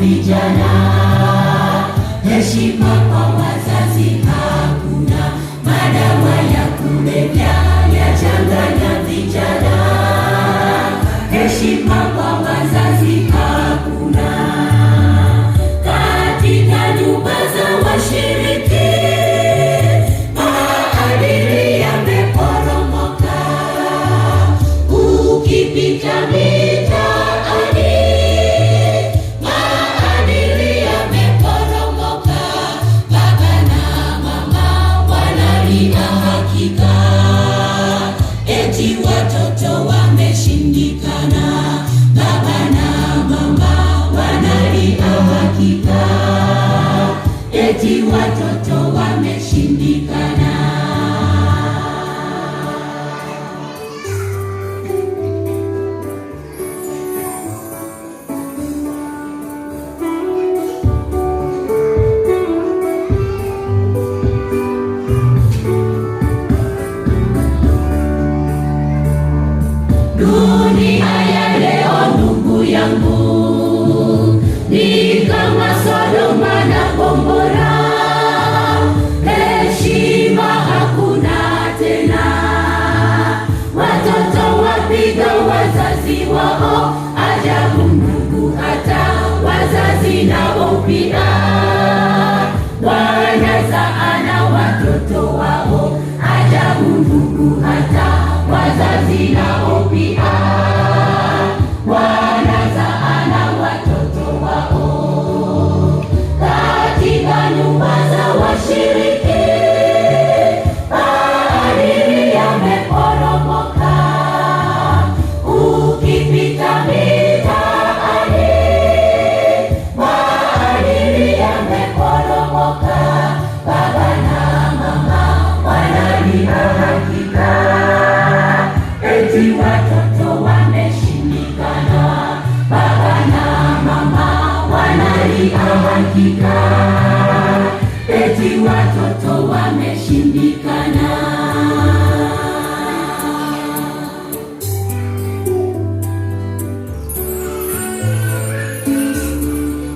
vijana, heshima kwa wazazi hakuna. Madawa ya kulevya yachanganya vijana, heshima kwa wazazi hakuna. Katika nyumba za washiriki, maadili yameporomoka. Ukipita mitaani, maadili yameporomoka. Baba na mama wanalia hakika, eti watoto wameshindikana. Baba na mama wanalia hakika, eti watoto wameshindikana. Dunia ya leo ndugu yangu ni kama Sodoma na Gomora, heshima hakuna tena. Watoto wapiga wazazi wao, ajabu ndugu, hata wazazi nao pia wanazaana watoto wao, ajabu ndugu, hata wazazi nao pia wanazaana watoto wao. Katika nyumba za washiriki, maadili yameporomoka. Ukipita mitaani, maadili yameporomoka. Baba na mama wanalia hakika, eti watoto wameshindikana. Baba na mama wanalia hakika, eti watoto wameshindikana.